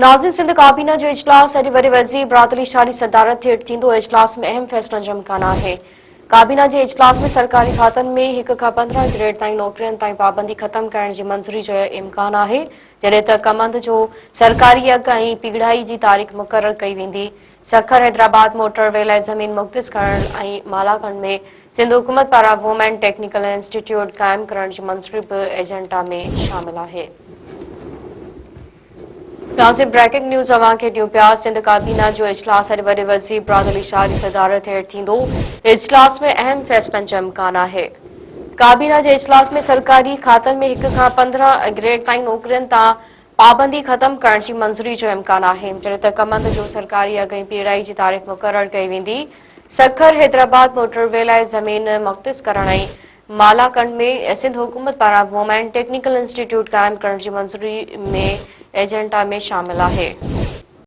ناظرين سنڌ ڪابينا جو اجلاس اڄ وڏي وزير براد علي شاهه جي صدارت هيٺ ٿيندو، اجلاس ۾ اهم فيصلن جو امڪان آهي. ڪابينا جي اجلاس ۾ سرڪاري کاتن ۾ هڪ کان 15 گريڊ تائين نوڪرين تائين پابندي ختم ڪرڻ جي منظوري جو امڪان آهي، جڏهن ته ڪمند جو سرڪاري اگهه ۽ پيڙهائي جي تاريخ مقرر ڪئي ويندي. سکر حيدرآباد موٽر وي لاء زمين مختص ڪرڻ ۽ مالاڪنڊ ۾ سنڌ حڪومت پاران وومين ٽيڪنيڪل انسٽيٽيوٽ قائم ڪرڻ جي منظوري به ايجنڊا ۾ شامل آهي. ناظرين بريڪنگ نيوز اوهان کي ڏيون پيا سنڌ ڪابينا جو اجلاس اڄ وڏي وزير براد علي شاهه جي صدارت هيٺ ٿيندو اجلاس ۾ اهم فيصلن جو امڪان آهي ڪابينا جي اجلاس ۾ سرڪاري کاتن ۾ هڪ کان 15 گريڊ تائين نوڪرين تان پابندي ختم ڪرڻ جي منظوري جو امڪان آهي جڏهن ته ڪمند جو سرڪاري اگهه ۽ پيڙائي جي تاريخ مقرر ڪئي ويندي سکر حيدرآباد موٽر وي لاء زمين مختص ڪرڻ ۽ مالاڪنڊ ۾ سنڌ حڪومت پاران وومين ٽيڪنيڪل انسٽيٽيوٽ قائم ڪرڻ جي منظوري ۾ ايجنڊا ۾ شامل آهي.